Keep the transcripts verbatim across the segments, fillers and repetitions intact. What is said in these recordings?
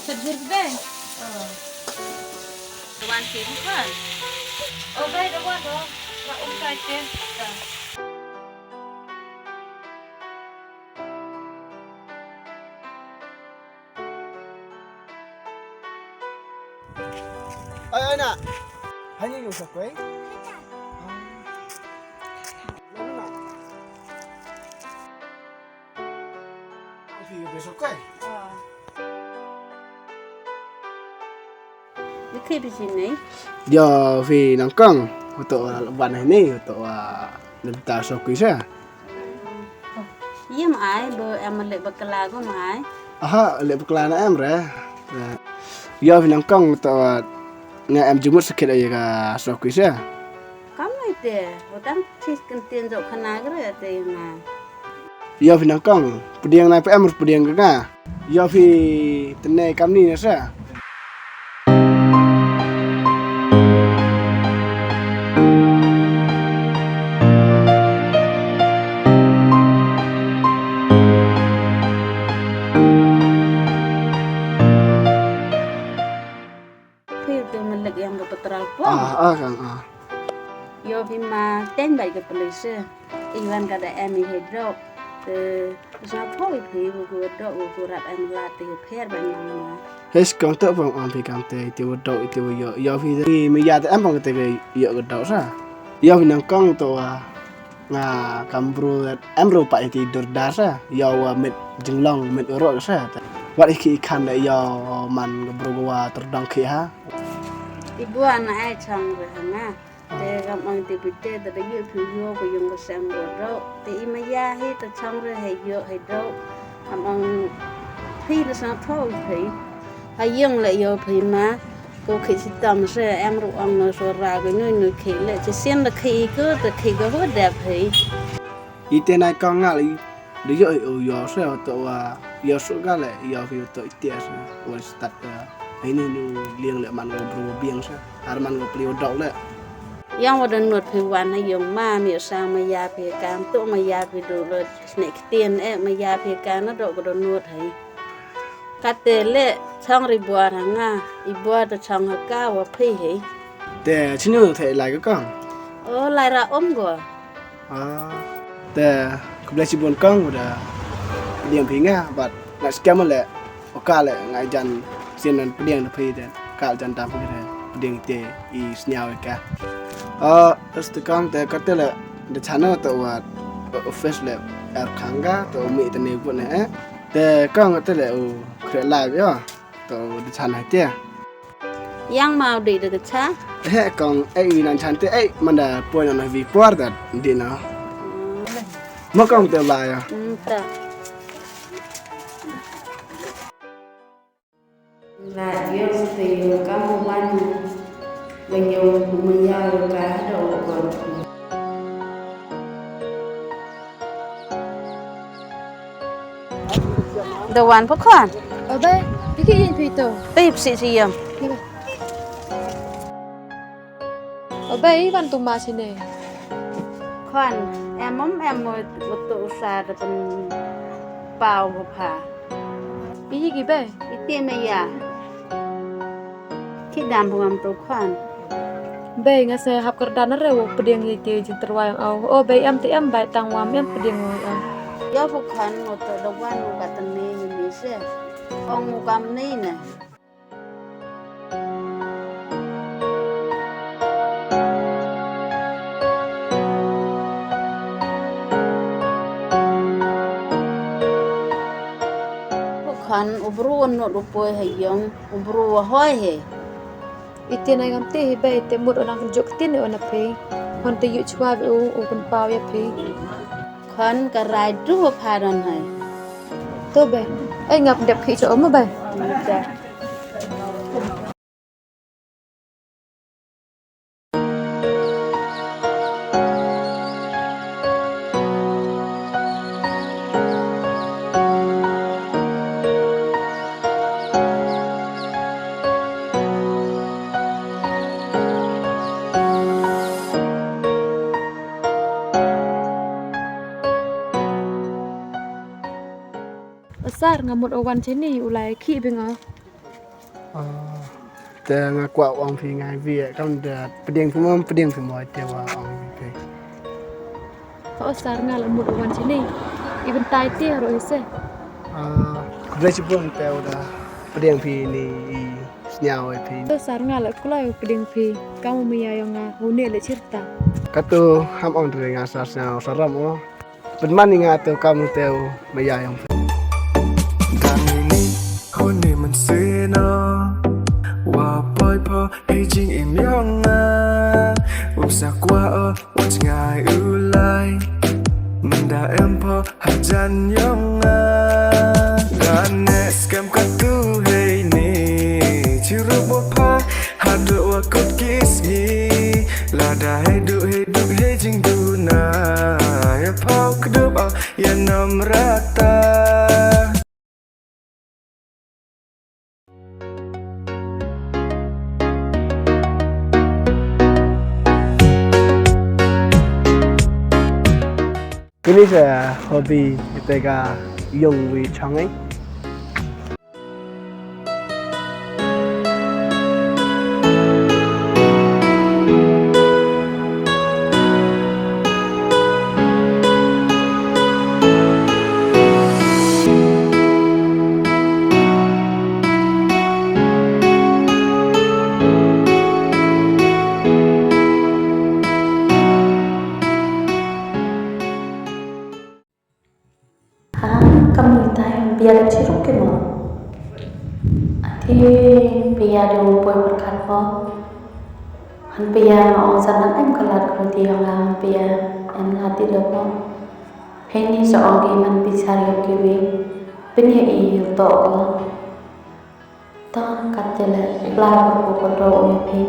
Sat jur beng. Oh. Wan ki bukan. Oh, bai da wan do. Ra um kai te. Ai, ai, na. Hani yung sa kwai? Phi, phi, so kwai? Ni khi phi sini? Yo, phi nang kong. Uto wa ban ni, uto wa nang ta so kwai sa. Yem ai, bo em leh bakla ko mai. Aha, leh bakla na em re. Yo, phi nang kong, uto wa nga em jumut sakit ai ka so kwai sa. Kam ai te, bo tang chis kentien jok khana kre te nga. Yo phi nang kong, pdiang nai pa em pdiang ka nga. Yo phi tene kam ni na sa. Phi tu melek yang ka petrol pump. Ah, ah, kang, ah. Yo phi ma teng bai ka police. Iwan ka da em i hidrok. Te sa thoi phi wu ku dok wu ku rap em la te pher ban yang ma. Hes kong to pong am phi kam te te wu dok te wu yo. Yo phi mi ya te em pong te ke yo ka dok sa. Yo phi nang kong to wa. Nga kam bru em ru pa iti dur dar sa, yo wa mit jinglong mit ro sa. Wat iki ikan da yo man bru wa terdong ki ha. Ibu ana ai chong re nga. Te kam ang te pite da da yo phi yo ko yung ko sem ro ro. Te i ma ya hi ta chong re he yo he do. Kam ang phi da sa tho phi. Ha yung le yo phi ma. Ko khi si tam se em ru ang no so ra ko nyu nyu khi le chi sien da khi ko da khi ko ho dep hi. I te nai kong nga le, du yo i u yo se to wa, yo su ga le, yo phi to i te se, wa start ka. Ai ni nu liang le man ko bru biang se, ar man ko pli dok le. Yang wa da nut phi wan ha yung ma mi sa ma ya phi kam to ma ya phi du le sne ktien e ma ya phi ka na dok ko da nut hai. Kate le chong ri bua ra nga, i bua ta chong ha ka wa phi hi. Te chinu the lai ka kong? O lai ra um go. Ah, te kublai chibun kong wa da pdiang phi nga, but nga skam le, o ka le nga jan sien nan pdiang da phi te, ka jan tam phi te, pdiang te i sniaw ka. Ah, terus te kong te kate le, da channel to wa, office le, er khang ga, to mi te ne bu ne, eh. Te kong te le u kre live yo. To da chan hai te. Yang mau di da cha. He kong ei nan chan te ei man da poi nan vi por da di na. Mo kong te la ya. Mm, ta. La yo te yo kam mo wan. Ba yo mo ya yo ka do ko. Da wan pa khon. O bai, phi ki yin phi to. Phi psi si yam. O bai, wan tu ma sini. Khon, em om em mo tu sa da pen pau ko pha. Phi ki bai. Iti me ya. Ki dam bu ngam tu khon. Bei nga se hap kyrdan re wa pdiang i te jingtyrwa yong au. O bei em te em bai tang wam em pdiang wa au. Yo bu khon ngo to da wan ngo ka tene ni mi se. Ong ngo kam ni ne. Bu khon u bru wa nut u poi ha yong. U bru wa hoi he. Iti na ngam te hi bai te mut o nang juk tin o na phi. Hon te yu chwa bi u u kun pau ya phi. Khon ka rai du wa pha don hai. To bai. Ai ngap dep khi cho o ma bai. Sar nga mut o wan chini u lai khi bing o. Ah, te nga kwah ong phi ngai phi, kam da pdiang phi mo, pdiang phi mo, te wa ong phi. Ho sir, nga la mut wan chini. Even tai ti haro ise. Ah, khublei chibun te wa da pdiang phi ni i sniaw phi. Ho sir, nga la kulai pdiang phi. Kam maya yong nga, uni le chirta. Katu ham ong re nga sar sniaw saram o. Pynman i nga te kam te maya yong phi. Kani ni huni mynsino, wa poi pho hei jingim yong nga. U sa kwah o, wa jngai u lai. Nda em pho hajan yong nga. Kane skhem katu hei ni, chirup wa pha, hadooh wa kut ki sngi. Lada hei duk, hei duk, hei jingduna, ya phaw kdup o, ya nam rata. Kini sa hobby ite ka yung wi chang ai. Ha, kam ni tai, pia da chirup ki mo. Ati pia da u poi pyrkhat mo. Han pia o sa nang em ka lad ko ti yong nga, pia em lad ti lo mo. Hei ni sa ong ki man bichar yong ki wi. Pyn ya i yu to ko. To, kat te le, pla ko ko ko do u ya phi.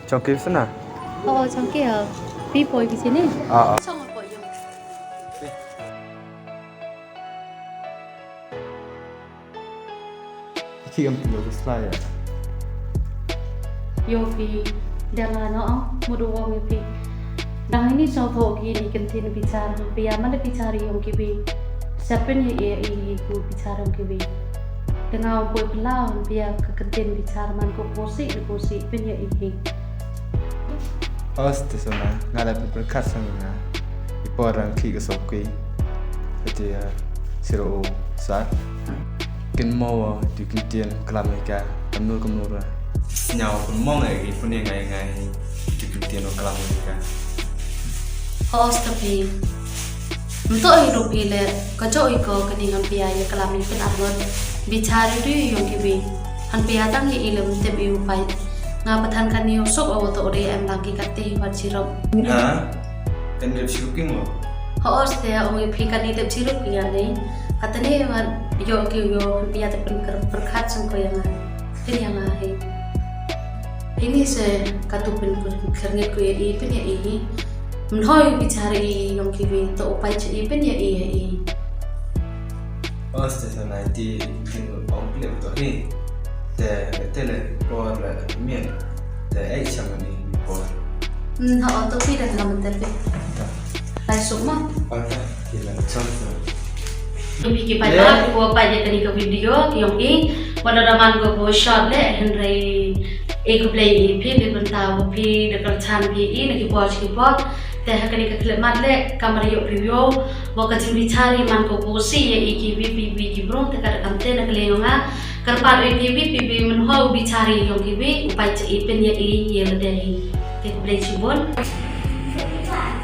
Chong ki sna? Oh, chong ki ha. Pi poi ki sini? Ah, ah. Chong poi yo. Ki am phi yo slai ya. Yo phi, da la no, mu do wa mi phi. Dang ini so tho ki ni ken tin bichar, pia man da bichar yong ki bi. Sa pyn ya i, i ku bichar yong ki bi. Te nga poi pla pia ka ken tin bichar man ko kosi, kosi pyn ya i hi. Os te sona, nga la pyn pyrkhat sang nga. I por rang ki ka sok ki. Ati ya, siro o sa. Kin mo wa, tu kin tien klam ka, kam nur kam nur. Sniaw kun mong ai, pun ya ngai ngai, tu kin tien klam ka. Ho, stop hi. Mto i rup i le, ka jo i ko, kani ngam pia ya klam i pyn arnot. Bichar i du yong ki bi. Han pia tang ya i le mtep i u pai. Nga pathan kani u sok o to re em lang ki kate hi wat chirup. Ha? Kan dep chirup ki mo? Ho, os te ong i phi kani dep chirup ki ya ni. Katane wan yo ki yo pia te pyn ker-, pyrkhat sung ko ya nga. Pyn ya nga hi. Ini se katu pyn, pyn kernget ko ya i, pyn ya i hi. Mnhoi bichar i yong ki bi to u pai che i, pyn ya i ya i. Os te sa nai ti kin ong pli to hi. Te, te le por le mien. Te ai chama ni por. Hmm, ha, o to pi da ngam te pi. Ta. Lai suk ma? Ata, ki la cham ta. Ki pi ki pai ba, ko pai ya kani ka video, ki yong i. Wa da man ko ko short le, hynrei e ko play i phi, phi bynta ko phi, da ka chan phi i, na ki por, ki por. Te ha kani ka clip mat le, kamera yo phi yo, wa ka jingbichar i man ko kosi ya i ki bi, bi, bi ki brung, te ka da kam te na ka le yong nga. Kyrpad wi ki wi, phi wi mynhoi u bichar i yong ki wi, u pai che i pyn ya i ya lade hi. Te khublei chibun.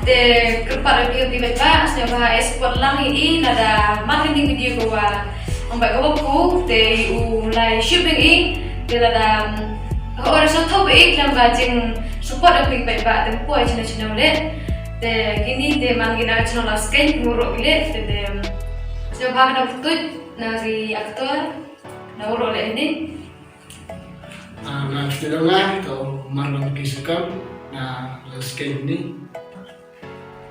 Te kyrpad wi ki wi ba, sñiawbha e support lang i, i nada man kani video ko wa ong ba ko wa ku, te u lai ship i, te nada, um, ho ora so tho ba i klam ba jing support wi ba ba, te poi chino chino le. Te kini te man ki na chino la skeng nguro le, te, te, um, sñiawbha na putut na ki actor. Na uro le ni. Ah, na ptudong nga to Marlon Kiskam, na la skeng ni.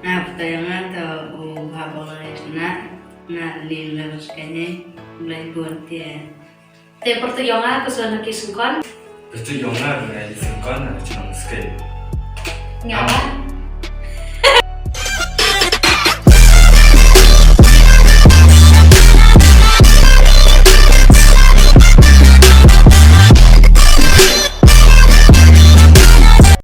Na ptudong nga to u Bhabong Isna, na li la skeng ni, Blai Bortia. Te pyrtuit yong nga ko Sona Kisngkon. Pyrtuit yong nga ko Ngai Sngkon, na chong skeng. Nga ba?